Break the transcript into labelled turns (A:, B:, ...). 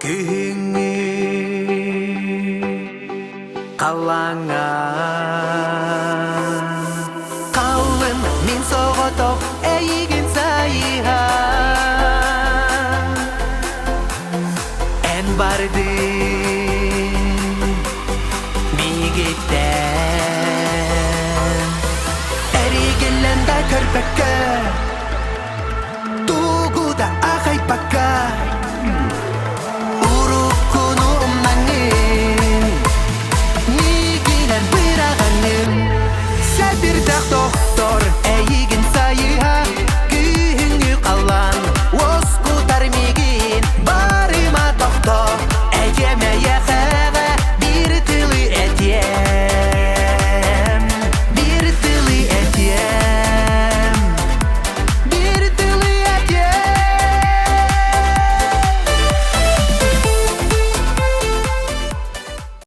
A: Күһүҥҥү халлааҥҥа Халлым мин соҕотох эйигин сайыһа Эн бардын миигиттэн Эригиллэн да көрбөккө Тугу да аахайбакка Уруккуну умнаҥҥын Миигинэн быраҕаҥҥын Сэбирдэх тохтор эйигин сайыһа Күһүҥҥү халлаан уоскутар миигин Барыма тохто эйиэм эйиэхэ.